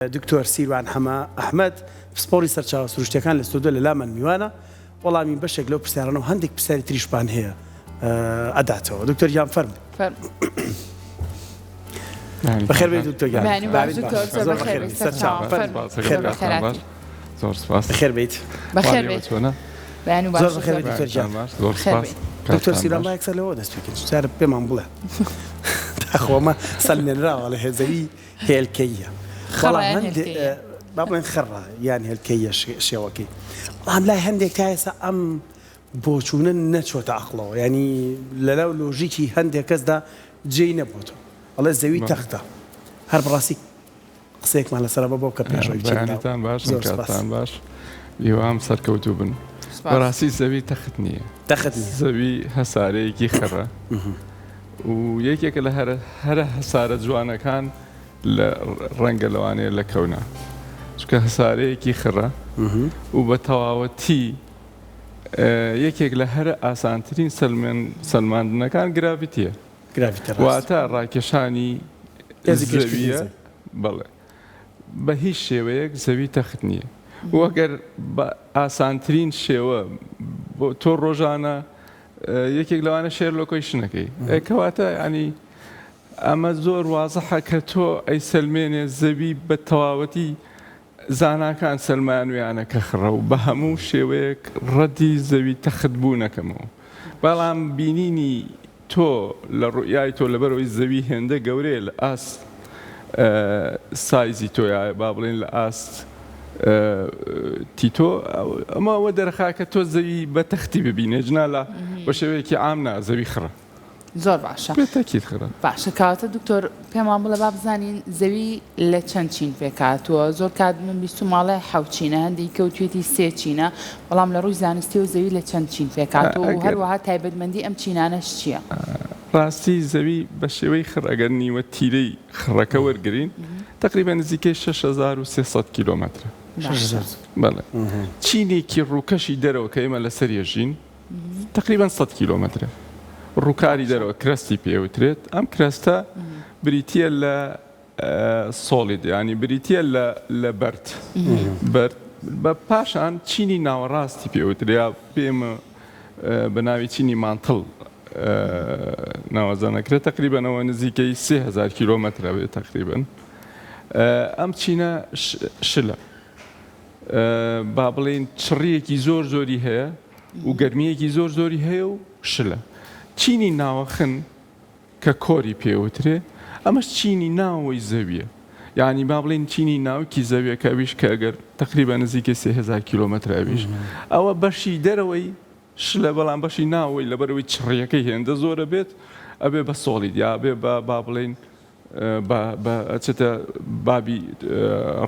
دکتۆر سیروان حەمە ئەحمەد، پسپۆڕی سەرچاوە سروشتییەکان لە ستۆدیۆ لە لامان میوانە، وەڵامی بەشێک لەو پرسیارانە و هەندێک پرسیاری تریشمان هەیە ئەداتەوە. دکتۆر گیان فەرموو. بەخێر بێیت دکتۆر گیان. زۆر بەخێر بێیت سەرچاوە. فەرموو. زۆر سپاس. بەخێر بێیت. بەخێر بێیت. زۆر بەخێر بێیت دکتۆر گیان. زۆر سپاس. دکتۆر سیروان با یەکسەر لەوە دەست پێ بکەین. جارێ پێمان بڵێ تاخۆ ئەمە سەلمێنراوە لە هێزەوی هێلکەییە بەڵام هەندێ با بڵێن خڕە یان هێلکەییە شێوەکەی بەڵام لای هەندێک تا ئێستا ئەم بۆچوونە نەچۆتە عەقڵەوە یانی لەناو لۆژیکی هەندێک کەسدا جێی نەبۆتەوە ئەڵێ زەوی تەختە هەر بەڕاستی قسەیەکمان لەسەر بە بۆ بکە پێشەوەی بچین بەیانیتان باش کاتتان باش هیوام سەرکەوتوو بن بەڕاستی زەوی تەخت نییە تەخت نییە زەوی هەسارەیەکی خڕە و یەکێکە لە هەرە هەرە هەسارە جوانەکان لە ڕەنگە لەوانەیە لە کەونا چونکە هەسارەیەکی خڕە و بە تەواوەتی یەکێک لە هەرە ئاسانترین سەلمێن سەلماندنەکان گراڤیتیە گراڤیتی ڕاست واتە ڕاکێشانی هێزی کێشکردنی زەویە زەوی. بەڵێ بە هیچ شێوەیەک زەوی تەخت نییە و ئەگەر بە ئاسانترین شێوە بۆ تۆ ڕۆژانە یەکێک لەوانە share location ەکەی کەواتە ینی ئەمە زۆر وازحە کە تۆ ئەیسەلمێنێ زەوی بە تەواوەتی زاناکان سەلمانویانە کە خڕە و بە هەموو شێوەیەک ڕەدی زەوی تەخت بوو نەکەمەوە بەڵام بینینی تۆ لە ڕوئیای تۆ لەبەرئەوەی زەوی هێندە گەورەیە لە ئاست سایزی تۆ یا با بڵێین لە ئاست تیتۆ ئەمە ئەوە دەرخا کە تۆ زەوی بە تەختی ببینێ جنا لە بە شێوەیەکی عام نا زەوی خڕە. زۆر باشە. بێ تەکید خڕە. باشە کەواتە دکتۆر پێمان بڵێ با بزانین زەوی لە چەند چین پێکهاتووە؟ زۆر کات من بیستوومە ئەڵێ حەوت چینە هەندێکی کەوتویەتی سێ چینە بەڵام لە ڕووی زانستیەوە زەوی لە چەند چین پێکهاتووە و هەروەها تایبەتمەندی ئەم چینانەش چییە؟ ڕاستی زەوی بە شێوەی خڕ ئەگەر نیوە تیرەی خڕەکە وەرگرین تەقریبەن نزیکەی 6300 کیلۆمەترە. بەڵێ چینێکی ڕووکەشی دەرەوە کە ئێمە لەسەری ئەژین تەقریبەن 100 کیلۆمەترە. ڕووکاری دەرەوە crust ی پێوترێت ئەم crust ە بریتییە لە solid یانی بریتییە لە لە بەرد بەرد بە پاشان چینی ناوەڕاستی پێوترێ یا پێمە بە ناوی چینی mantle ناوەزەنەکرێت تقریبەنەوە نزیکەی 3000 کیلۆمەترە بێت تقریبن ئەم چینە شلە با بڵین چڕیەکی زۆر زۆری هەیە و گەرمیەکی زۆر زۆری هەیە و شلە چینی ناوەخن کە core ی پێ وترێ ئەمەش چینی ناوەوەی زەویە یانی با بڵێین چینی ناوکی زەویە کە ئەویش کە ئەگەر تەقریبا نزیکەی 3000 کیلۆمەترە ئەویش ئەوە بەشی دەرەوەی شلە بەڵام بەشی ناوەوەی لەبەرەوەی چڕیەکەی هێندە زۆرە بێت ئەبێ بە solid یا بێ بە با بڵێین بە بە ئەچێتە بابی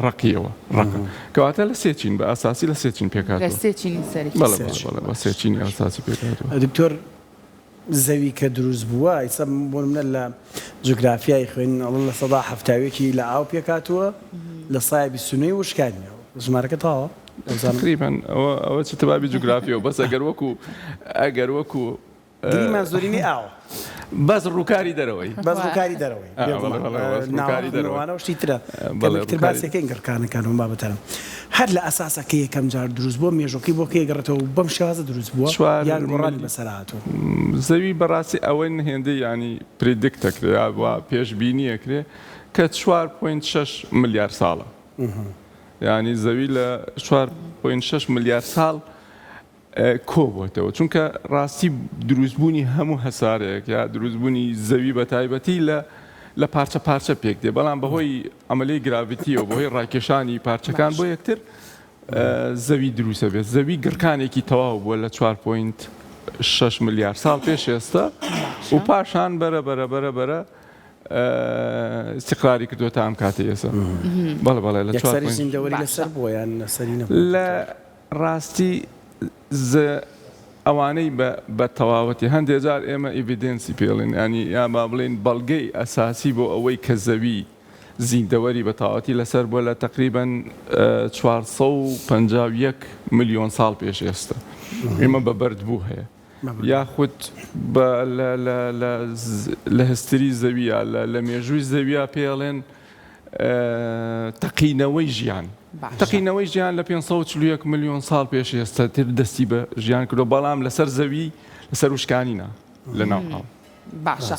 ڕەقیەوە ڕەقە کەواتە لە سێ چین بە ئەساسی لە سێ چین لە پێکهاتووە سێ چینی سەرەکی بەڵێ بەڵێ بەڵێ بە سێ چینی ئەساسی پێکهاتووە. دکتۆر زەوی کە دروست بووە ئیستا بۆ نمونە لە جوگرافیای خوێنین ئەڵێن 71% لە ئاو پێکهاتووە لە سایە 29 وشکانیە ژمارەکە تەواوە وەبزانم. تقریبا ئەوە ئەوە چتە بابی جوگرافیەوە بەس ئەگەر وەکو ئەگەر وەکو گریمان زۆرینەی ئاوە. بەس ڕووکاری دەرەوەی. بەس ڕووکاری دەرەوەی بێگومان ناوەخنەوانە و شتی ترە کەمێک تر باسی ئەکەین گڕکانەکان و بابەتانە هەر لە ئەساسا کە یەکەم جار دروست بووە مێژووەکەی بۆ کەی ئەگەڕێتەوە و بەم شێوازە دروست بووە یان گۆڕانی بەسەرا هاتووە؟ زەوی بەڕاستی ئەوەن هێندەی یانی predict ئەکرێ یا وا پێشبینی ئەکرێ کە 4.6 ملیار ساڵە یانی زەوی لە 4.6 ملیار ساڵ کۆبۆتەوە چونکە ڕاستی دروستبوونی هەموو هەسارەیەک یا دروستبوونی زەوی بە تایبەتی لە لە پارچە پارچە پێک دێ بەڵام بەهۆی عملیەی gravity ەوە بەهۆی ڕاکێشانی پارچەکان بۆ یەکتر زەوی دروستە بێت زەوی گڕکانێکی تەواو بووە لە 4.6 ملیار ساڵ پێش ئێستا و پاشان بەرە بەرە بەرە بەرە استقراری کردووە تا ئەم کاتی ئێستا بەڵێ بەڵێ لە یەکسەری زیندەوەری لەسەر بووە یان لەسەری نەبووە لە ڕاستی زە ئەوانەی بە بە تەواوەتی هەندێ جار ئێمە evidence ی پێ ئەڵێن یانی یا با بڵێین بەڵگەی ئەساسی بۆ ئەوەی کە زەوی زیندەوەری بە تەواوەتی لەسەر بووە لە تەقریبەن 451 ملیۆن ساڵ پێش ئێستا ئێمە بە بەردبوو هەیە یاخود بە لە لە لە لە history زەویە لە لە مێژووی زەویە پێ ئەڵێن. تەقینەوەی ژیان. تەقینەوەی ژیان لە 541 ملیۆن ساڵ پێش ئێستا تر دەستی بە ژیان کردو بەڵام لەسەر زەوی لەسەر وشکانی نا لە ناو ئاو. باشە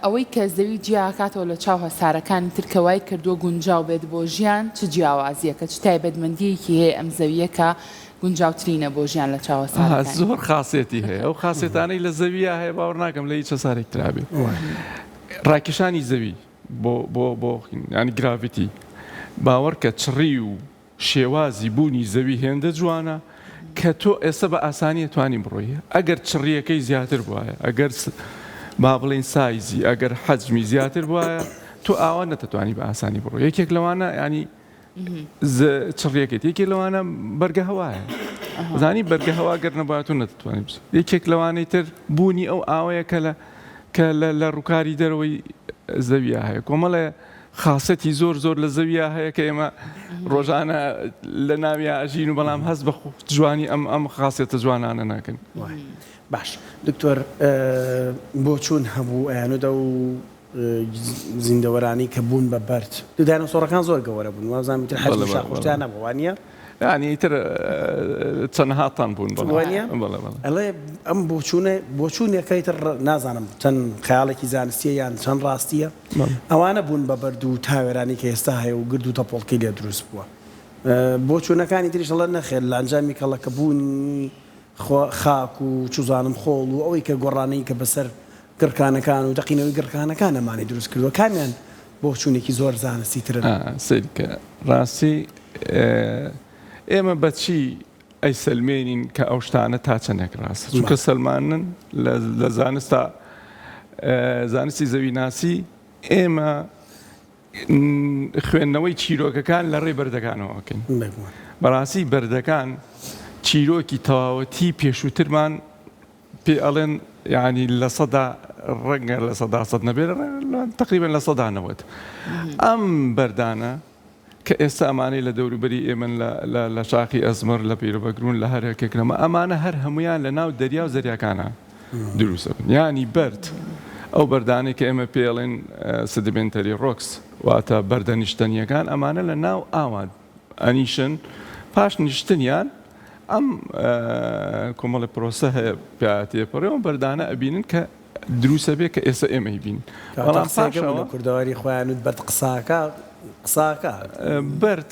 ئەوەی کە زەوی جیاکاتەوە لە چاو هەسارەکانی تر کە وای کردووە گونجاو بێت بۆ ژیان چ جیاوازیەکە چ تایبەتمەندیەکی هەیە ئەم زەویە کە گونجاوترینە بۆ ژیان لە چاو هەسارەکانی زۆر خاسێتی هەیە ئەو خاسێتانەی لە زەویە هەیە باوەڕ ناکەم لە هیچ هەسارێک ترا بێ ڕاکێشانی زەوی بۆ بۆ بۆ یانی gravity باوەڕکە چڕی و شێوازی بوونی زەوی هێندە جوانە کە تۆ ئێستا بە ئاسانی ئەتوانی بڕۆی ئەگەر چڕیەکەی زیاتر بوایە ئەگەر با بڵێین سایزی ئەگەر حەجمی زیاتر بوایە تۆ ئاوا نەتەتوانی بە ئاسانی بڕۆی یەکێک لەوانە ینی چڕیەکەیت یەکێک لەوانە بەرگە هەوایە زانی بەرگە هەوا گەر نەبوایە تۆ نەتتوانی بچیت یەکێک لەوانەی تر بوونی ئەو ئاوەیە کە لە کە لە ڕووکاری دەرەوەی زەویە هەیە کۆمەڵێ خاسەتی زۆر زۆر لە زەویە هەیە کە ئێمە ڕۆژانە لە ناویا ئەژین و بەڵام هەست بە جوانی ئەم ئەم خاصێتە جوانانە ناکەن. باش دکتۆر بۆچوون هەبوو ئەیانوت ئەو زیندەوەرانەی کە بوون بە بەرد داینۆسۆڕەکان زۆر گەوەرە بوون وابزانم ئیتر حەجمی شاخ و شتیان نەبوو وانیە؟ یانی ئیتر چەنەها تەن بوون بەڵێ وانیە؟ بەڵێ بەڵێ. ئەڵێ ئەم بۆچوونە بۆچوونێکە ئیتر نازانم چەند خەیاڵێکی زانستیە یان چەند ڕاستیە ئەوانە بوون بە بەرد و تاوێرانی کە ئێستا هەیە و گرد و تەپۆڵکەی لێ دروست بووە بۆچوونەکانی تریش ئەڵێن نەخێر لە ئەنجامی کەڵەکەبوونی خاک و چوزانم خۆڵ و ئەوەی کە گۆڕانەی کە بەسەر گڕکانەکان و تەقینەوەی گڕکانەکان ئەمانەی دروست کردووە کامیان بۆچوونێکی زۆر زانستی ترن؟ سەیری کە ڕاستی ئێمە بە چی ئەیسەلمێنین کە ئەو شتانە تا چەندێک ڕاستە چونکە سەلمانن لە زانستا زانستی زەویناسی ئێمە خوێندنەوەی چیرۆکەکان لە ڕێی بەردەکانەوە ئەکەین. بەڕاستی بەردەکان چیرۆکی تەواوەتی پێشووترمان پێ ئەڵێن یانی لەسەدا ڕەنگە 100% نەبێت تقریبا 90% ئەم بەردانە کە ئێستا ئەمانەی لە دەوروبەری ئێمن لە شاخی ئەزمەر لە پیرەبەگرون لە هەر یەکێک لەمە ئەمانە هەر هەمویان لە ناو دەریا و زەریاکانە دروست ئەبن یانی بەرد ئەو بەردانەی کە ئێمە پێی ئەڵێن sedimentary rocks واتە بەردە نیشتەنیەکان ئەمانە لە ناو ئاوا ئەنیشن پاش نیشتنیان ئەم کۆمەڵی پرۆسە هەیە پێ ئەم بەردانە ئەبینن کە دروسە بێ کە ئێستا ئێمەی بین بەڵام پاشەوە کوردەواری خۆیان بەرد قساکە قساکە بەرد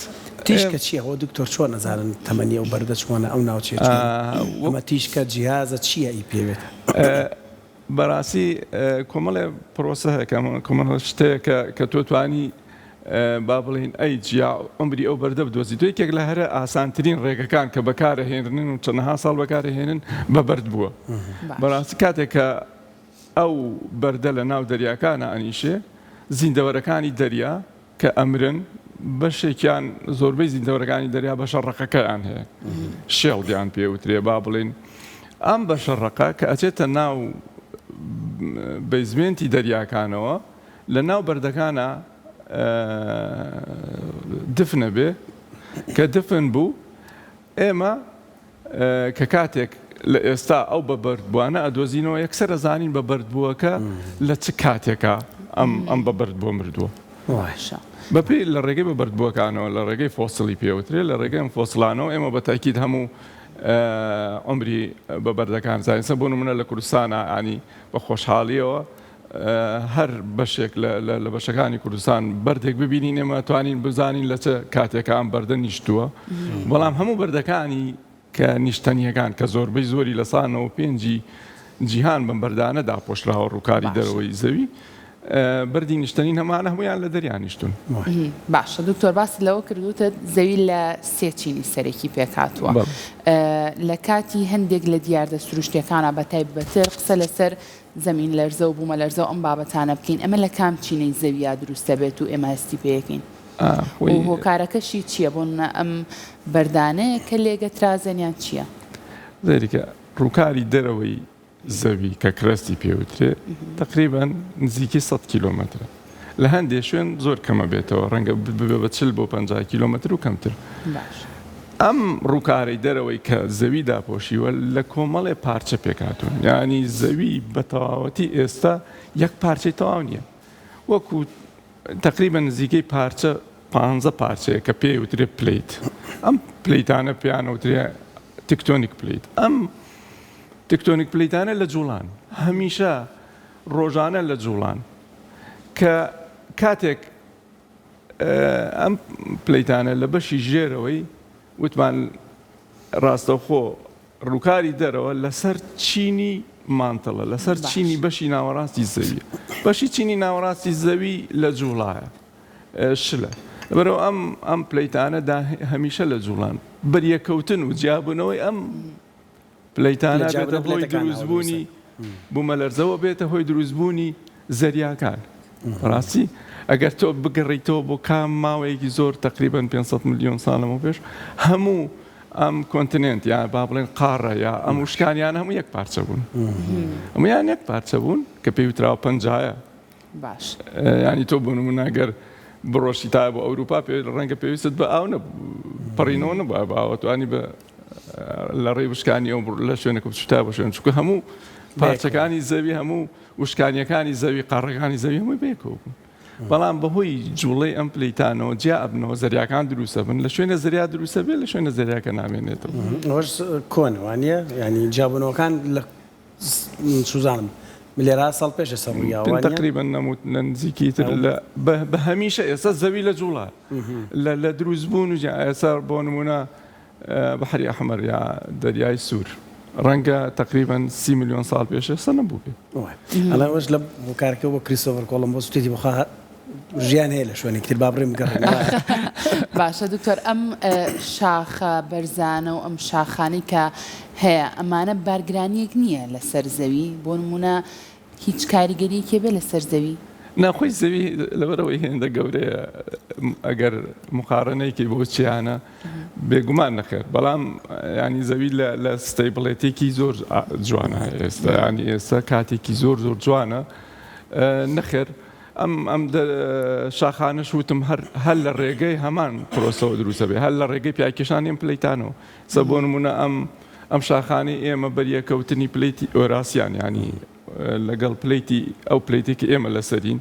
تیشکە چیە هۆ دکتۆر چۆن ئەزانن تەمەنی ئەو بەردە چۆنە ئەو ناوچەیە چۆنە ئەمە تیشکە جیهازە چیە ئی پێوێت؟ بەڕاستی کۆمەڵێ پرۆسە هەیە کە کۆمەڵە شتەیە کە کە تۆ توانی با بڵێین ئەیج یا عومری ئەو بەردە بدۆزیت یەکێک لە هەرە ئاسانترین ڕێگەکان کە بەکارەهێنرن و چەندەها ساڵ بەکارەهێنن بە بەرد بووە بەڕاستی کاتێک کە ئەو بەردە لە ناو دەریاکانە ئەنیشێ زیندەوەرەکانی دەریا کە ئەمرن بەشێکیان زۆربەی زیندەوەرەکانی دەریا بەشە ڕەقەکەیان هەیە shell یان پێ وترێ با بڵێین ئەم بەشە ڕەقە کە ئەچێتە ناو basement ی دەریاکانەوە لە ناو بەردەکانە دفنە بێ کە دفن بوو ئێمە کە کاتێک لە ئێستا ئەو بە بەردبووانە ئەدۆزینەوە یەکسەر ئەزانین بە بەردبووەکە لە چ کاتێکا ئەم ئەم بە بەردبووە مردووە. باشە. بەپێی لە ڕێگەی بە بەردبووەکانەوە لە ڕێگەی فۆسڵی پێوترێ لە ڕێگەی ئەم فۆسڵانەوە ئێمە بە تاکید هەموو عومری بە بەردەکان زانین سە بۆ نمونە لە کوردستانا ینی بە خۆشحاڵیەوە هەر بەشێک لە بەشەکانی کوردستان بەردێک ببینین ئێمە توانین بزانین لە چ کاتێکە ئەم بەردە نیشتووە بەڵام هەموو بەردەکانی کە نیشتەنیەکان کە زۆربەی زۆری لە سا 95ی جیهان بەم بەردانە داپۆشراوە ڕووکاری دەرەوەی زەوی بەردی نیشتەنین هەمانە هەمویان لە دەریا نیشتون. باشە دکتۆر باست لەوە کرد وتت زەوی لە سێ چینی سەرەکی پێکهاتووە لە کاتی هەندێک لە دیاردە سروشتیەکانە بە تایبەتر قسە لەسەر زەمین لەرزە و بوومەلەرزە و ئەم بابەتانە بکەین، ئەمە لە کام چینەی زەوییا دروست دەبێت و ئێمە هەستی پێ ئەکەین و هۆکارەکەشی چییە؟ بۆ نموونە ئەم بەردانەیە کە لێگەترازێن یان چییە؟ زەریکە ڕووکاری دەرەوەی زەوی کە crust ی پێ وترێ تەقریبەن نزیکی 100 کیلۆمەترە لە هەندێ شوێن زۆر کەمە بێتەوە ڕەنگە ببێ بە 40 بۆ 50 کیلۆمەتر و کەمتر باش. ئەم ڕووکارەی دەرەوەی کە زەوی داپۆشیوە لە کۆمەڵێ پارچە پێکهاتوون، یانی زەوی بە تەواوەتی ئێستا یەک پارچەی تەواو نییە. وەکو. تەقریبەن نزیکەی پارچە پانزە پارچەیە کە پێی وترێ plate. ئەم plate انە پێیان وترێ tectonic plate. ئەم tectonic plate انە لە جوڵان، هەمیشە ڕۆژانە لە جوڵان کە کاتێک ئەم plate انە لە بەشی ژێرەوەی وتمان ڕاستەوخۆ ڕووکاری دەرەوە لەسەر چینی mantle ە، لەسەر چینی بەشی ناوەڕاستی زەویە. بەشی چینی ناوەڕاستی زەوی لە جوڵایە، شلە. لەبەرئەوە ئەم ئەم plate انە دا هەمیشە لە جوڵان. بەریەککەوتن و جیابوونەوەی ئەم plate انە بێتە هۆی دروستبوونی بوومەلەرزەوە بێتە هۆی دروستبوونی زەریاکان. بەڕاستی ئەگەر تۆ بگەڕیتەوە بۆ کام ماوەیەکی زۆر تەقریبەن 500 ملیۆن ساڵ لەمەو پێش هەموو ئەم continent یا با بڵێن قاڕە یا ئەم وشکانیان هەموو یەک پارچە بوون هەمویان یەک پارچە بوون کە پێی وتراوە پەنجایە باش ینی تۆ بۆ نمونە گەر بڕۆشی تا بۆ ئەوروپا پێ ڕەنگە پێویستت بە ئاو نەبوو پەڕینەوە نەبوو بە ئاوەتوانی بە لە ڕێی وشکانی ئەو لە شوێنەکە بچوتا بۆ شوێن چونکە هەموو پارچەکانی زەوی هەموو وشکانیەکانی زەوی قاڕەکانی زەوی هەمووی بەیەکەوە بوون بەڵام بەهۆی جوڵەی ئەم plate انەوە جیا ئەبنەوە زەریاکان دروستە بن لە شوێنە زەریا دروستە بێ لە شوێنە زەریاکە نامێنێتەوە. ئەوەش کۆنە وانیە یانی جیابوونەوەکان لە سوزانم ملێرا ساڵ پێش ئێستا ڕوویاوە وانیە؟ تەقریبەن نەموت لە نزیکی تر لە بە هەمیشە ئێستا زەوی لە جوڵە لە لە دروستبوون و ئێستا بۆ نمونە بەحری ئەحمەر یا دەریای سوور ڕەنگە تەقریبەن 30 ملیۆن ساڵ پێش ئێستا نەبووبێ. ئەڵێ ئەوەش لە هۆکارەکە بۆ کریستۆفەر کۆڵۆمبۆس وتێتی بۆخوا ژیان هەیە لە شوێنێکی تر با بڕێم بگەڕێم. باشە دکتۆر ئەم شاخە بەرزانە و ئەم شاخانەی کە هەیە ئەمانە بارگرانیەک نییە لەسەر زەوی بۆ نمونە هیچ کاریگەریەکی هەبێ لەسەر زەوی؟ نا خۆی زەوی لەبەرئەوەی هێندە گەورەیە ئەگەر مقارەنەی کەی بۆ چیانە بێگومان نەخێر بەڵام ینی زەوی لە stable ێتێکی زۆر جوانە ئێستا ینی ئێستا کاتێکی زۆر زۆر جوانە نەخێر ئەم ئەم شاخانەش وتم هەر هەر لە ڕێگەی هەمان پرۆسەوە دروستە بێ هەر لە ڕێگەی پیاکێشانی ئەم plate انەوە سە بۆ نمونە ئەم ئەم شاخانەی ئێمە بەریەکەوتنی plate ی ئۆراسیان ینی لەگەڵ plate ی ئەو plate ێک ئێمە لەسەرین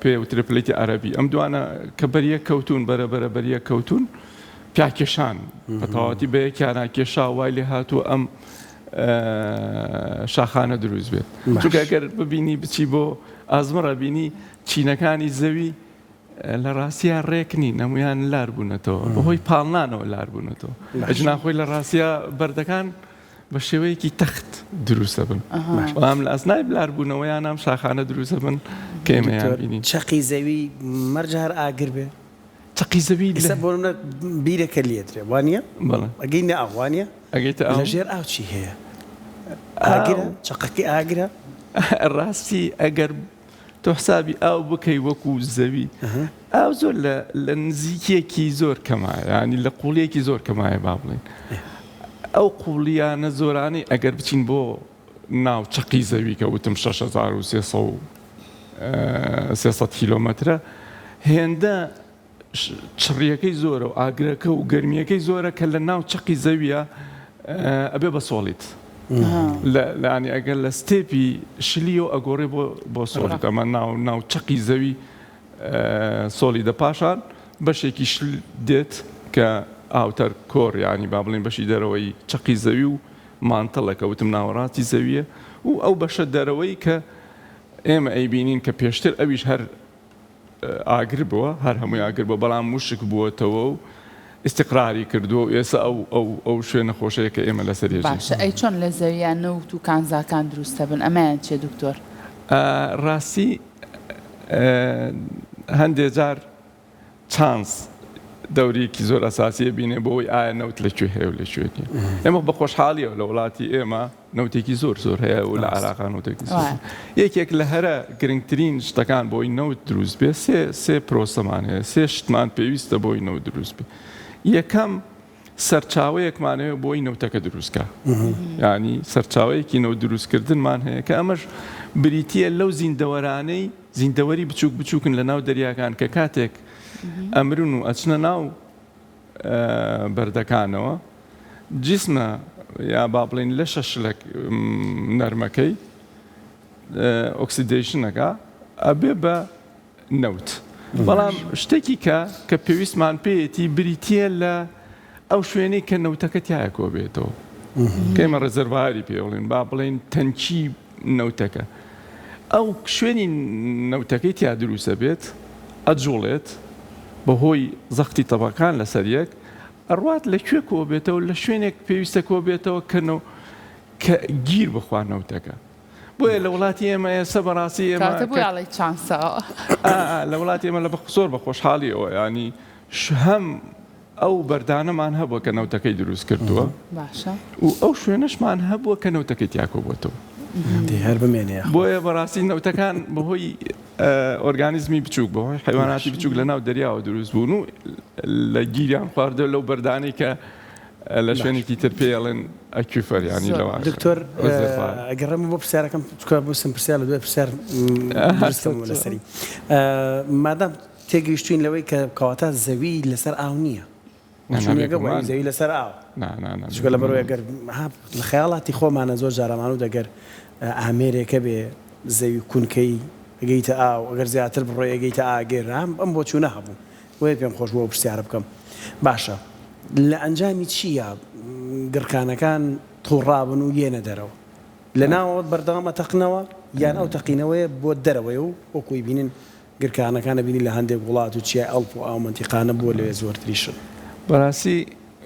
پێ وترێ plate ی عەربی ئەم دوانە کە بەریەک کەوتون بەرە بەرە بەریەک کەوتون پیاکێشان بە تەواوەتی بە یەکیانە کێشا وای لێ هاتووە ئەم شاخانە دروست بێت چونکە گەر ببینی بچی بۆ ئازمڕە بینی چینەکانی زەوی لە ڕاستیا ڕێک نین هەمویان لار بوونەتەوە بەهۆی پاڵنانەوە لار بوونەتەوە ئەجنا خۆی لە ڕاستیا بەردەکان بە شێوەیەکی تەخت دروستە بن بەڵام لە ئەسنای لاربوونەوەیان ئەم شاخانە دروستە بن کە ئێمەیان بینین. چەقی زەوی مەرجە هەر ئاگر بێ؟ چەقی زەوی ئێستا بۆ نمونە بیرەکە لێدرێ وانیە؟ بەڵێ. ئەگەینە ئاو وانیە؟ ئەگەیتە ئاو. لە ژێر ئاو چی هەیە؟ ئاگرە؟ چەقەکەی ئاگرە؟ ڕاستی ئەگەر تۆ حسابی ئاو بکەی وەکو زەوی ئاو زۆر لە نزیکیەکی زۆر کەمایە ینی لە قوڵیەکی زۆر کەمایە با بڵێین ئەو قوڵیانە زۆرانەی ئەگەر بچین بۆ ناو چەقی زەوی کە وتم 6300 کیلۆمەترە هێندە چڕیەکەی زۆرە و ئاگرەکە و گەرمیەکەی زۆرە کە لە ناو چەقی زەویە ئەبێ بە solid لانی ئەگەر لە step ی شلیەوە ئەگۆڕێ بۆ بۆ solid ئەمە ناو ناو چەقی زەوی solid ە پاشان بەشێکی شل دێت کە outer core ینی با بڵێن بەشی دەرەوەی چەقی زەوی و mantle ە کە وتم ناوەڕاستی زەویە و ئەو بەشە دەرەوەی کە ئێمە ئەیبینین کە پێشتر ئەویش هەر ئاگر بووە هەر هەمووی ئاگر بووە بەڵام وشک بووەتەوە و ئیستیقراری کردووە و ئێستا ئەو ئەو ئەو شوێنە خۆشەیە کە ئێمە لەسەری ئەژین. باشە ئەی چۆن لە زەویا نەوت و کانزاکان دروست دەبن ئەمەیان چیە دکتۆر؟ ڕاستی هەندێ جار چانس دەوریکی زۆر ئەساسی بینێ بۆ ئەوەی ئایا نەوت لە کوێ هەیە و لە کوێ نییە. ئێمە بە خۆشحاڵیەوە لە وڵاتی ئێمە نەوتێکی زۆر زۆر هەیە و لە عێراقا نەوتێکی زۆر یەکێک لە هەرە گرنگترین شتەکان بۆی نەوت دروست بێ سێ سێ پرۆسەمان هەیە سێ شتمان پێویستە بۆی نەوت دروست بێ یەکەم سەرچاوەیەکمان هەیە بۆی نەوتەکە دروستکە ینی سەرچاوەیەکی نەوت دروستکردنمان هەیە کە ئەمەش بریتە لەو زیندەوەرانەی زیندەوەری بچووک بچووکن لە ناو دەریاکان کە کاتێک ئەمرن و ئەچنە ناو بەردەکانەوە جیسمە یا با بڵێین لەشە شلە نەرمەکەی oxidation ەکە ئەبێ بە. نەوت. بەڵام شتێکی کە کە پێویستمان پێیەتی بریتییە لە ئەو شوێنەی کە نەوتەکە تیایا کۆبێتەوە کە ئێمە reservoir ی پێ بڵێن با بڵێن تەنکی نەوتەکە ئەو شوێنی نەوتەکەی تیا دروستە بێت ئەجوڵێت بەهۆی زەختی تەبەکان لەسەر یەک ئەڕوات لە کوێ کۆبێتەوە لە شوێنێک پێویستە کۆبێتەوە کە کە گیر بخوا نەوتەکە بۆیە لە وڵاتی ئێمە ئێستا بەڕاستی ئێمە کاتە بۆ یاڵی چانسەوە لە وڵاتی ئێمە لە زۆر بە خۆشحاڵیەوە ینی هەم ئەو بەردانەمان هەبووە کە نەوتەکەی دروست کردووە باشە و ئەو شوێنەشمان هەبووە کە نەوتەکەی تیا کۆبووەتەوە. دەی هەر بمێنێ یاخوا. بۆیە بەڕاستی نەوتەکان بەهۆی ئۆرگانیزمی بچووک بەهۆی حەیواناتی بچووک لە ناو دەریاوە دروست بوون و لە گیریان خواردووە لەو بەردانەی کە لە شوێنێکی تر پێی ئەڵێن aquifer یانی لەوانە دکتۆر ئەگەڕێمەوە بۆ پرسیارەکەم چونکە بووسم پرسیار لە دوای پرسیار دروست کەمەوە لەسەری مادام تێگەیشتوین لەوەی کە کەواتە زەوی لەسەر ئاو نییە. چونیەکە بۆ زەوی لەسەر ئاو. چونکە لەبەرئەوەی ئەگەر لە خەیاڵاتی خۆمانە زۆر جار ئەمانوت ئەگەر ئامێرێکە بێ زەوی کونکەی ئەگەیتە ئاو ئەگەر زیاتر بڕۆی ئەگەیتە ئاگر ئەم بۆچوونە هەبوو بۆیە پێم خۆش بوو ئەو پرسیارە بکەم باشە لە ئەنجامی چییە گڕکانەکان توڕابن و یێنە دەرەوە لە ناوەوە بەردەوام ئەتەقنەوە یان ئەو تەقینەوەیە بۆ دەرەوەیە و وەکوی بینن گرکانەکان ئەبینی لە هەندێک وڵات و چیای ئەڵپ و ئاو مەنتیقانە بووە لەوێ زۆرتریشن. بەراستی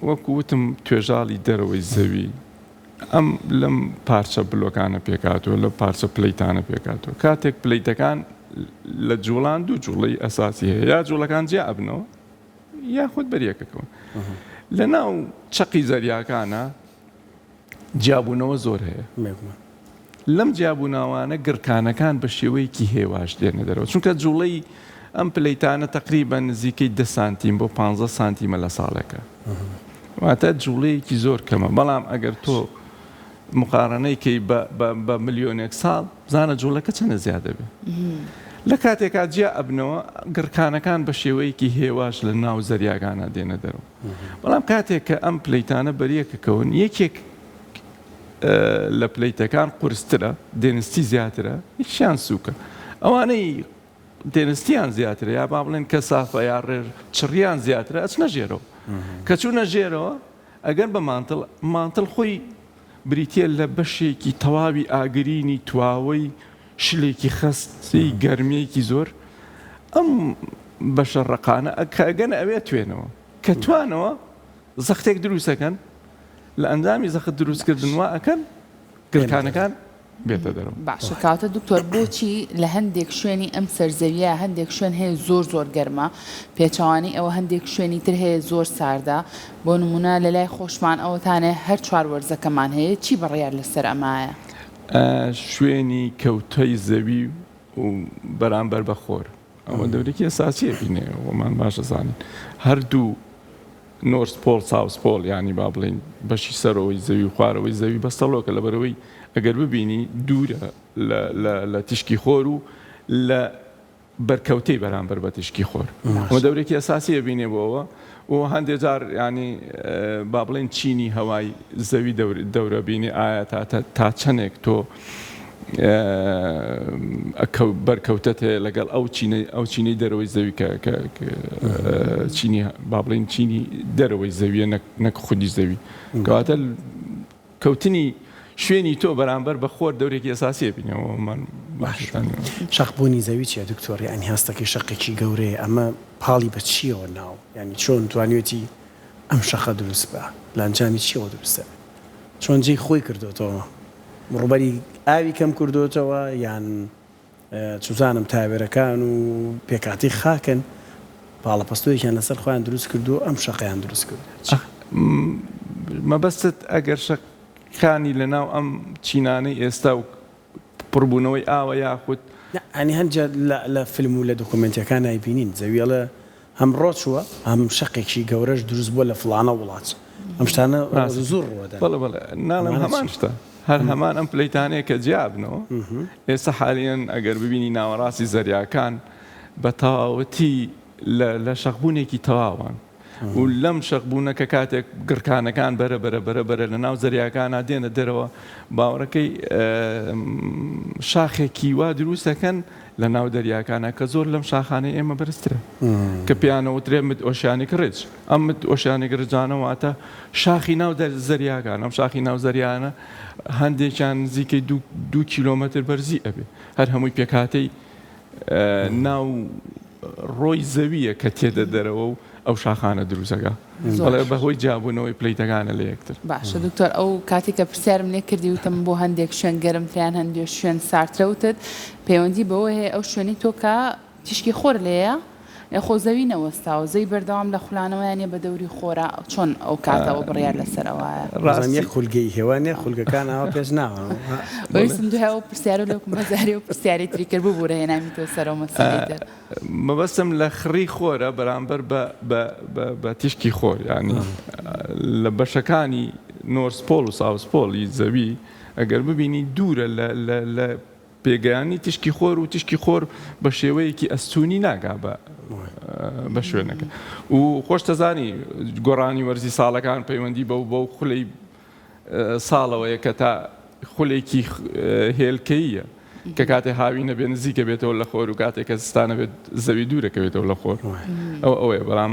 وەکو وتم توێژاڵی دەرەوەی زەوی ئەم لەم پارچە بلۆکانە پێکهاتووە لەو پارچە plate انە پێکهاتووە کاتێک plate ەکان لە جوڵان دوو جوڵەی ئەساسی هەیە یا جوڵەکان جیا ئەبنەوە یاخود بەریەکەکەون لە ناو چەقی زەریاکانە جیابوونەوە زۆر هەیە. بێگومان. لەم جیابووناوانە گڕکانەکان بە شێوەیەکی هێواش دێنە دەرەوە، چونکە جوڵەی ئەم plate انە تەقریبەن نزیکەی دە سانتیم بۆ پانزە سانتیمە لە ساڵێکا، واتە جوڵەیەکی زۆر کەمە، بەڵام ئەگەر تۆ مقارەنەی کەی بە ملیۆنێک ساڵ بزانە جوڵەکە چەندە زیاد دەبێت. لە کاتێکا جیا ئەبنەوە گڕکانەکان بە شێوەیەکی هێواش لە ناو زەریاکانا دێنە دەرەوە. بەڵام کاتێک کە ئەم plate انە بەریەکەکەون یەکێک لە plate ەکان قورسترە density زیاترە یەکیان سووکە ئەوانەی density یان زیاترە یا با بڵێن کەسافە یا ڕێژ چڕیان زیاترە ئەچنە ژێرەوە کە چوونە ژێرەوە ئەگەر بە mantle mantle خۆی بریتە لە بەشێکی تەواوی ئاگرینی تواوەی شلێکی خەستی گەرمیەکی زۆر ئەم بەشە ڕەقانە کە ئەگەنە ئەوێ توێنەوە کە توانەوە زەختێک دروستەکەن لە ئەنجامی زەخت دروستکردن وا ئەکەن گڕکانەکان بێتە دەرەوە. باشە کاکە دکتۆر بۆچی لە هەندێک شوێنی ئەم سەرزەویە هەندێک شوێن هەیە زۆر زۆر گەرمە پێچەوانەی ئەوە هەندێک شوێنی تر هەیە زۆر ساردە بۆ نمونە لە لای خۆشمان ئەوەتانێ هەر چوار وەرزەکەمان هەیە چی بڕیار لەسەر ئەمایە؟ شوێنی کەوتەی زەوی و بەرامبەر بە خۆر ئەوە دەورێکی ئەساسیە بینێ وەمان باش ئەزانین هەردوو North Pole South Pole یانی با بڵێین بەشی سەرەوەی زەوی و خوارەوەی زەوی بەستەڵۆکە لەبەرئەوەی ئەگەر ببینی دوورە لە لە لە تیشکی خۆر و لە بەرکەوتەی بەرامبەر بە تیشکی خۆر ئەمە دەورێکی ئەساسی ئەبینێ بۆ ئەوە و هەندێ جار ینی با بڵێن چینی هەوای زەوی دەورە بینی ئایا تا تا چەندێک تۆ بەرکەوتەت هەیە لەگەڵ ئەو چینەی ئەو چینەی دەرەوەی زەوی کە چینی با بڵین چینی دەرەوەی زەویە نەک خودی زەوی کەواتە کەوتنی شوێنی تۆ بەرامبەر بە خۆر دەورێکی ئەساسیە بینەوە من باشتان شەقبوونی زەوی چیە دکتۆر یانی هەستەکەی شەقێکی گەورەیە ئەمە پاڵی بە چیەوە ناو یانی چۆن توانیوێتی ئەم شەقە دروست بە لە ئەنجامی چیەوە دروست دەبێت چۆن جێی خۆی کردۆتەوە ڕووبەری ئاوی کەم کردۆتەوە یان چوزانم تاوێرەکان و پێکهاتەی خاکن پاڵەپەستۆیەکیان لەسەر خۆیان دروست کردووە ئەم شەقەیان دروست کردووە چی؟ مەبەستت ئەگەر شەقانی لەناو ئەم چینانەی ئێستا و پڕبوونەوەی ئاوە یاخود. نا یانی هەندێ لە فلم و لە دۆکۆمێنتیەکان ئەیبینین زەوی ئەڵێ هەم ڕۆچووە هەم شەقێکی گەورەش دروست بووە لە فڵانە وڵات ئەم شتانە زوو ڕووەدەن. بەڵێ بەڵێ ناڵێم هەمان شتە هەر هەمان ئەم plate انەیە کە جیا بنەوە ئێستا حالیەن ئەگەر ببینی ناوەڕاستی زەریاکان بە تەواوەتی لە شەقبوونێکی تەواوان و لەم شەقبوونە کە کاتێک گڕکانەکان بەرە بەرە بەرە بەرە لە ناو زەریاکانا دێنە دەرەوە باوەڕەکەی شاخێکی وا دروست دەکەن. لە ناو دەریاکانە کە زۆر لەم شاخانەی ئێمە بەرزترە کە پێیان ئەوترێ mid oceanic ridge. ئەم mid oceanic ridge انە واتە شاخی ناو زەریاکان، ئەم شاخی ناو زەریانە هەندێکیان نزیکەی دوو کیلۆمەتر بەرزی ئەبێ، هەر هەمووی پێکهاتەی ناو ڕۆی زەوییە کە تێدە دەرەوە و ئەو شاخانە دروست ئەکا. بەڵێ بەهۆی جیابوونەوەی plate ەکانە لە یەکتر. باشە دکتۆر ئەو کاتێک کە پرسیارم لێ کردی وتم بۆ هەندێک شوێن گەرمترە یان هەندێک شوێن ساردترە وتت پەیوەندی بەوە هەیە ئەو شوێنەی تۆ کە تیشکی خۆر لێیە خۆ زەوی نەوەستاوە زەوی بەردەوام لە خولانەوەیانە بە دەوری خۆرا چۆن ئەو کاتەوە بڕیار لەسەر ئەوایە؟ ڕاستم یەک خولگەی هەیە وانیە خولگەکان ئاوا پێش ناوە. ویستم دوای ئەو پرسیارە لۆ بکەم بەزاری ئەو پرسیارەی تری کرد ببورە هێنامی تۆ سەر ئەو مەسەلەی تر. مەبەستم لە خڕی خۆرە بەرامبەر بە بە بە بە تیشکی خۆر یانی لە بەشەکانی North Pole و South Pole ی زەوی ئەگەر ببینی دوورە لە لە لە پێگەیانی تیشکی خۆر و تیشکی خۆر بە شێوەیەکی ئەستوونی ناگا بە بە شوێنەکە و خۆشتەزانی گۆڕانی وەرزی ساڵەکان پەیوەندی بەو بەو خولەی ساڵەوەیە کە تا خولێکی هێلکەییە کە کاتێ هاوینە بێ نزیکە بێتەوە لە خۆر و کاتێک کە زستانە بێت زەوی دوورەکەوێتەوە لە خۆر ئەو ئەوەیە بەڵام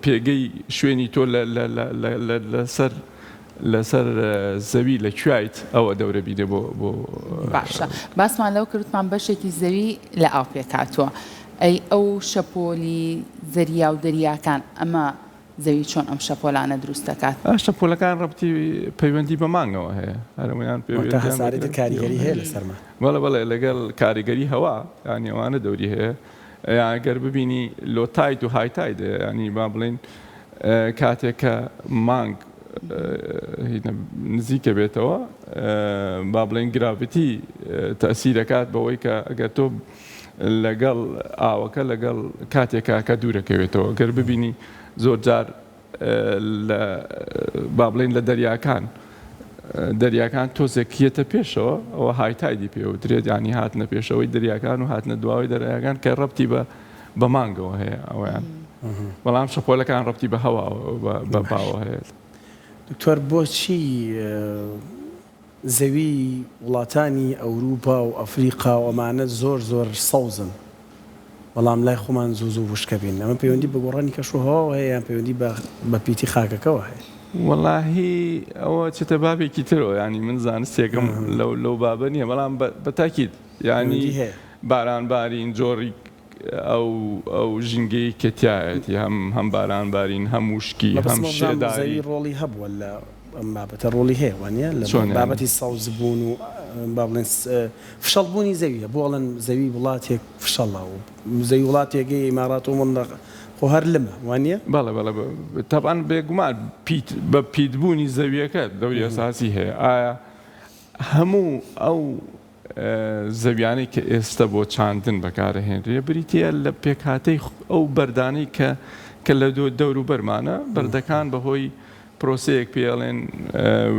پێگەی شوێنی تۆ لەسەر لەسەر زەوی لە کوایت ئەوە دەورە بینێ بۆ بۆ باشە باسمان لەو کردمان بەشێکی زەوی لە ئاو پێکهاتووە ئەی ئەو شەپۆلی زەریا و دەریاکان ئەمە زەوی چۆن ئەم شەپۆلانە دروست دەکات؟ شەپۆلەکان ڕەبتی پەیوەندی بە مانگەوە هەیە هەرەمویان پێ واتە هەسارەی تر کاریگەری هەیە لەسەرمان. بەڵێ بەڵێ لەگەڵ کاریگەری هەوا یانی ئەوانە دەوری هەیە یان گەر ببینی low tide و high tide هەیە یانی با بڵێین کاتێک کە مانگ نزیکە بێتەوە با بڵێین gravity تەسیرەکات بەوەی کە ئەگەر تۆ لەگەڵ ئاوەکە لەگەڵ کاتێکا کە دوورەکەوێتەوە گەر ببینی زۆر جار لە با بڵێین لە دەریاکان دەریاکان تۆزێک یەتە پێشەوە ئەوە high tide ی پێوترێت ینی هاتنە پێشەوەی دەریاکان و هاتنە دواوەی دەریاکان کە ڕەبتی بە بە مانگەوە هەیە ئەویان بەڵام شەپۆلەکان ڕەبتی بە هەواوە بە باوە هەیە. دکتۆر بۆچی زەوی وڵاتانی ئەوروپا و ئەفریقا و ئەمانە زۆر زۆر سەوزن بەڵام لای خۆمان زوو زوو وشکە بین ئەمە پەیوەندی بە گۆڕانی کەش و هەواوە هەیە یان پەیوەندی بە بە پیتی خاکەکەوە هەیە؟ وەڵاهی ئەوە چێتە بابێکی ترەوە یانی من زانستێکم لەو لەو بابە نییە بەڵام بە تاکید یانی پەیوەندی هەیە. باران بارین جۆری ئەو ئەو ژینگەی کە تیایەتی هەم هەم باران بارین هەم وشکی هەم مەبەستم وابزانم شێداری. زەوی ڕۆڵی هەبووە لە ئەم بابەتە ڕۆڵی هەیە وانیە لە چۆن یانی؟ بابەتی سەوز بوون و با بڵێن فشەڵ بوونی زەویە بۆ ئەڵێن زەوی وڵاتێک فشەڵە و زەوی وڵاتێک ئیمارات و مندەق خۆ هەر لمە وانیە؟ بەڵێ بەڵێ تەبعەن بێگومان پیت بە پیت بوونی زەویەکە دەوری ئەساسی هەیە ئایا هەموو ئەو زەویانەی کە ئێستە بۆ چاندن بەکارئەهێنرێ بریتییە لە پێکهاتەی ئەو بەردانەی کە کە لە دەوروبەرمانە، بەردەکان بەهۆی پرۆسەیەک پێی ئەڵێن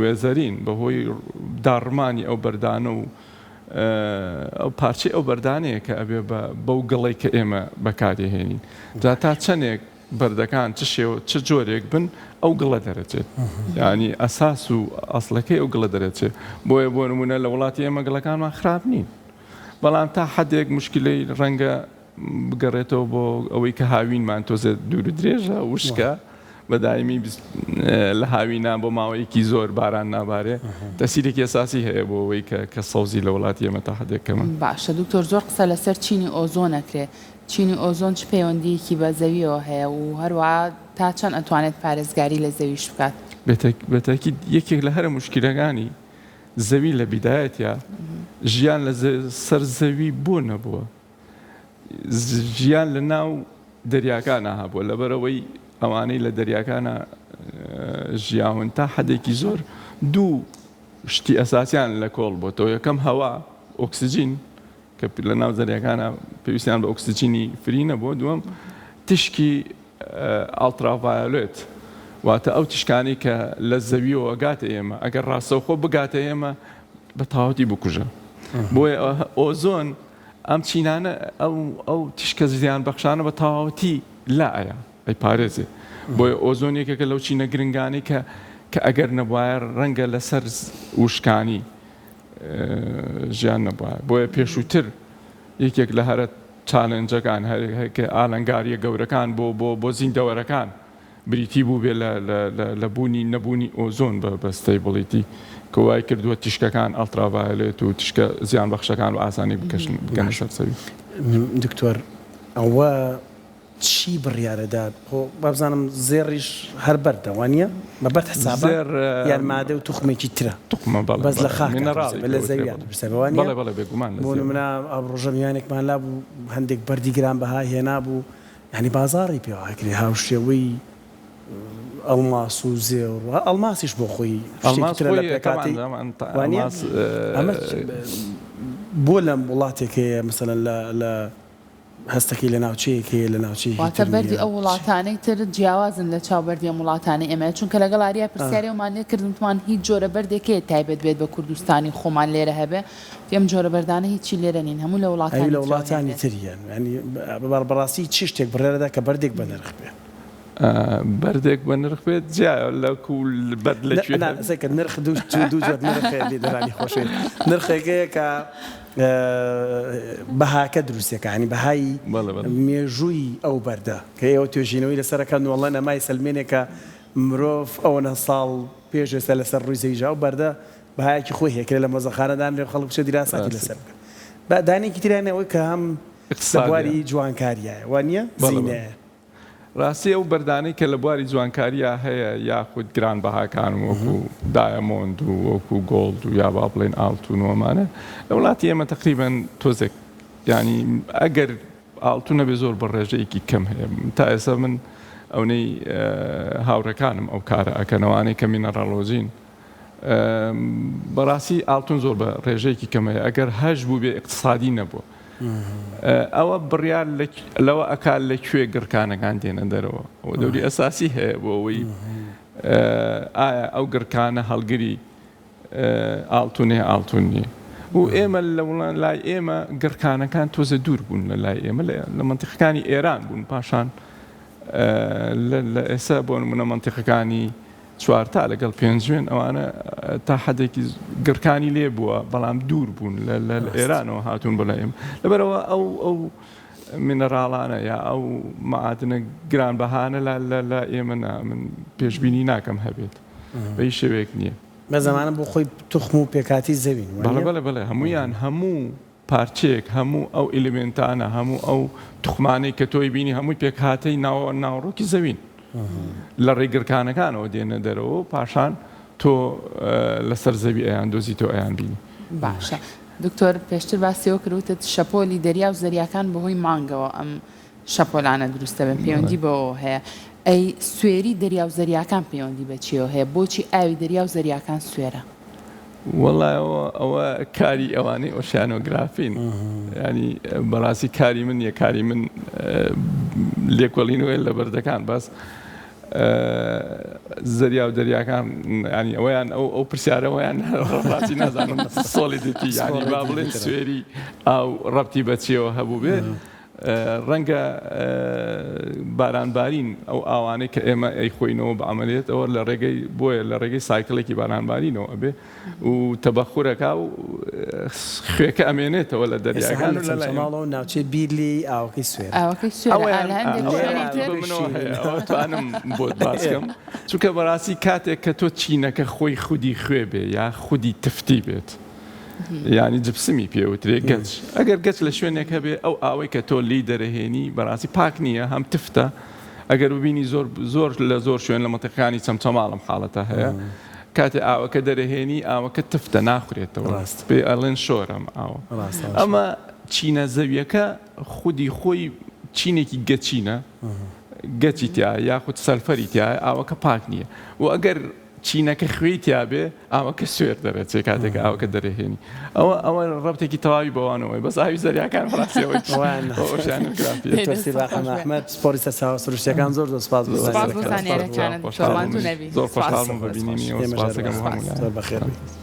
weathering بەهۆی داڕمانی ئەو بەردانە و ئەو پارچەی ئەو بەردانەیە کە ئەبێ بە بەو گڵەی کە ئێمە بەکاری هێنین جا تا چەندێک بەردەکان چ شێوە چ جۆرێک بن ئەو گڵە دەرەچێت یانی ئەساس و ئەسڵەکەی ئەو گڵە دەرەچێت بۆیە بۆ نمونە لە وڵاتی ئێمە گڵەکانمان خراپ نین بەڵام تا حدێک مشکلەی ڕەنگە بگەڕێتەوە بۆ ئەوەی کە هاوینمان تۆزێ دوور و درێژە وشکە بە دایمی لە هاوینا بۆ ماوەیەکی زۆر باران نابارێ تەسیرێکی ئەساسی هەیە بۆ ئەوەی کە کە سەوزی لە وڵاتی ئێمە تا حدێک کەمە. باشە دکتۆر زۆر قسە لەسەر چینی ئۆزۆن ئەکرێ چینی ئۆزۆن چ پەیوەندییەکی بە زەوییەوە هەیە و هەروەها تا چەند ئەتوانێت پارێزگاری لە زەویش بکات؟ بەتاکید یەکێک لە هەرە موشکیلەکانی زەوی لە بیدایەتیا ژیان لە سەر زەوی بۆ نەبووە ژیان لە ناو دەریاکانا هەبووە لەبەرئەوەی ئەوانەی لە دەریاکانا ژیاون تا حەدێکی زۆر دوو شتی ئەساسیان لە کۆڵ بۆتەوە یەکەم هەوا ئۆکسجین کە لە ناو زەریاکانا پێویستیان بە ئۆکسجینی فری نەبووە، دووەم تیشکی ultraviolet واتە ئەو تیشکانەی کە لە زەویەوە ئەگاتە ئێمە ئەگەر ڕاستەوخۆ بگاتە ئێمە بە تەواوەتی بکوژە بۆیە ئۆزۆن ئەم چینانە ئەو ئەو تیشکە زیان بەخشانە بە تەواوەتی لا ئەیا ئەیپارێزێ بۆیە ئۆزۆن یەکێکە لەو چینە گرنگانەی کە کە ئەگەر نەبوایە ڕەنگە لەسەر وشکانی ژیان نەبوایە بۆیە پێشووتر. یەکێک لە هەرە challenge ەکان، هەرە ئالەنگارییە گەورەکان بۆ بۆ بۆ زیندەوەرەکان بریتی بووبێ لە لە لە لە بوونی نەبوونی ئۆزۆن بە بە stability کە وای کردووە تیشکەکان ultraviolet و تیشکە زیانبەخشەکان بە ئاسانی بکەشن بگەنە باشە سەر زەوی. دکتۆر ئەوە چی بڕیارە دا خۆ وابزانم زێڕیش هەر بەردە وانیە بە بەرد حسابە زێڕ یان مادە و توخمێکی ترە توخمە بەڵێ بەس لە بەڵێ خاکا دروست mineral ی ئەبێ لە پێ وترێ زەویا بەڵێ دروست ئەبێ وانیە بەڵێ بەڵێ بێگومان لە بۆ زێڕ نمونە ئەو ڕۆژە میوانێکمان لابوو هەندێک بەردی گرانبەها هێنابوو یانی بازاڕی پێوە ئەکرێ هاوشێوەی ئەڵماس و زێڕ و ئەڵماسیش بۆ خۆی شتێکی ئەڵماس ترە لە خۆی پێکهاتەی تەبعەن وانیە ئەڵماس ئەمە بۆ لەم وڵاتێک هەیە مەسەلەن لە لە هەستەکەی لە ناوچەیەک هەیە لە ناوچەیەکی واتە تر بەردی نییە ئەو وڵاتانەی تر جیاوازن لە چاو بەردی ئەم وڵاتانەی ئێمە چونکە لەگەڵ ئاریا پرسیاری ئەومان لێ کردن وتمان هیچ جۆرە بەردێک هەیە تایبەت بێت بە کوردستانی خۆمان لێرە هەبێ وتی ئەم جۆرە بەردانە هیچی لێرە نین هەموو لە ئەوی وڵاتانی لە ترەوە وڵاتانی هێنرێن. تر یەن یانی بەڕاستی چ شتێک بڕیارەدا کە بەردێک بەنرخ بێ؟ بەردێک بەنرخ بێت جیایە لە کو بەرد لە کوێ نا هەبێ. سەیرکە نرخ دوو دوو جۆر نرخ هەیە بینەرانی خۆشەویست نرخێک هەیە کە بەهاکە دروستەکە یانی بەهای بەڵێ بەڵێ. مێژووی ئەو بەردە کە ئێوە توێژینەوەی لەسەر ئەکەن و ئەڵێن ئەمە ئەیسەلمێنێ کە مرۆڤ ئەوەنە ساڵ پێش ئێستا لەسەر ڕووی زەوی ژیاوە ئەو بەردە بەهایەکی خۆی هەیە کرێ لە مۆزەخانە دانرێ و خەڵک بچێ دیراساتی ڕاستە. لەسەر بکا با دانەیەکی تریان ئەوەی کە هەم لە ئیقتسادیە. بواری جوانکاریایە وانیە؟ بەڵێ بەڵێ. زینەیە. ڕاستی ئەو بەردانەی کە لە بواری جوانکاریا هەیە یاخود گرانبەهاکان وەکو diamond و وەکو gold و یا با بڵێین ئاڵتون و ئەمانە لە وڵاتی ئێمە تەقریبەن تۆزێک یانی ئەگەر ئاڵتون نەبێ زۆر بە ڕێژەیەکی کەم هەیە تا ئێستا من ئەونەی هاوڕێکانم ئەو کارە ئەکەن ئەوانەی کە mineralogy ن بەڕاستی ئاڵتون زۆر بە ڕێژەیەکی کەم هەیە ئەگەر هەش بووبێ ئیقتسادی نەبووە ئەوە بڕیار لەوە ئەکات لە کوێ گڕکانەکان دێنە دەرەوە ئەوە دەوری ئەساسی هەیە بۆ ئەوەی ئایا ئەو گڕکانە هەڵگری ئاڵتونەیە ئاڵتون نییە و ئێمە لە وڵان لای ئێمە گڕکانەکان تۆزە دوور بوون لە لای ئێمە لە منتیقەکانی ئێران بوون پاشان لە ئێستا بۆ نمونە منتیقەکانی چوارتا لەگەڵ پێنجوێن ئەوانە تا حەدێکی گڕکانی لێ بووە بەڵام دوور بوون لە ئێرانەوە هاتوون بۆ لای ئێمە لەبەرەوە ئەو ئەو mineral انە یا ئەو معادنە گرانبەهانە لە لە ئێمە نا من پێشبینی ناکەم هەبێت بە هیچ شێوەیەک نییە. بە زەمانە بۆ خۆی توخم و پێکهاتەی زەوین وانیە؟ بەڵێ بەڵێ بەڵێ هەموویان هەموو پارچەیەک، هەموو ئەو element انە، هەموو ئەو توخمانەی کە تۆی بینی هەمووی پێکهاتەی ناوەڕۆکی زەوین. لە ڕێی گڕکانەکانەوە دێنە دەرەوە و پاشان تۆ لەسەر زەوی ئەیاندۆزیتەوە ئەیانبینی. باشە دکتۆر پێشتر باسی ئەوە کرد وتت شەپۆلی دەریا و زەریاکان بەهۆی مانگەوە ئەم شەپۆلانە دروست دەبن پەیوەندی بەوەوە هەیە ئەی سوێری دەریا و زەریاکان پەیوەندی بە چیەوە هەیە بۆچی ئاوی دەریا و زەریاکان سوێرە؟ وەڵا ئەوە کاری ئەوانەی ئۆشیانۆگرافین ینی بەڕاستی کاری من نیە کاری من لێکۆڵینەوەی لە بەردەکان بەس زەریا و دەریاکان ینی ئەویان ئەو ئەو پرسیارەوەیان ڕاستی نازانم solidity ینی با بڵێن سوێری ئاو ڕەبتی بەچیەوە هەبوو بێت ڕەنگە بارانبارین ئەو ئاوانەی کە ئێمە ئەیخۆینەوە بە عەمەلیەت ئەوە لە ڕێگەی بۆیە لە ڕێگەی cycle ێکی بارانبارینەوە ئەبێ و تەبەخورەکا و خوێکە ئەمێنێتەوە لە ئێستا هەر دەریاکان لە و لە لای ئێمە. چەمچەماڵەوە ناوچەی بیرلی ئاوەکەی سوێرە. ئاوەکەی سوێرە ئا ئەوەیان لە هەندێک ئەوەیان شوێنی تر بە منەوە هەیە شیرینە. ئەوە توانم بۆت باس کەم چونکە بەڕاستی کاتێک کە تۆ چینەکە خۆی خودی خوێ بێ یا خودی تفتی بێت یانی جپسمی پێ وترێ گەچ ئەگەر گەچ لە شوێنێک هەبێ ئەو ئاوەی کە تۆ لێی دەرەهێنی بەڕاستی پاک نییە هەم تفتە ئەگەر ببینی زۆر زۆر لە زۆر شوێن لە مەنتیقەکانی چەمچەماڵم حاڵەتە هەیە کاتێ ئاوەکە دەرەهێنی ئاوەکە تفتە ناخورێتەوە ڕاست پێ ئەڵێن شۆرەم ئاوە ڕاستە ئەمە چینە زەویەکە خودی خۆی چینێکی گەچینە گەچی تیا یاخود سەلفەری تیا ئاوەکە پاک نییە و ئەگەر چینەکە خوێی تیابێ ئاوەکە سوێر دەرەچێ کاتێک ئاوەکە دەرەهێنی ئەوە ئەوە ڕەبتێکی تەواوی بەوانەوەی بەس ئاوی زەریاکان بەڕاستیەوەی oceanography دکتۆر سیبا ئەحمەد پسپۆڕی سەرچاوە سروشتیەکان زۆر زۆر سپاس بۆ سپاس بۆ زانیاریەکانت. زانیاریەکانت زۆر ماندوو نەبی زۆر سپاس خۆشحاڵم بە بینینی ئێوە ئێمەش سپاسەکەم هەروەها. هەموو لایەک. زۆر بەخێر بێی.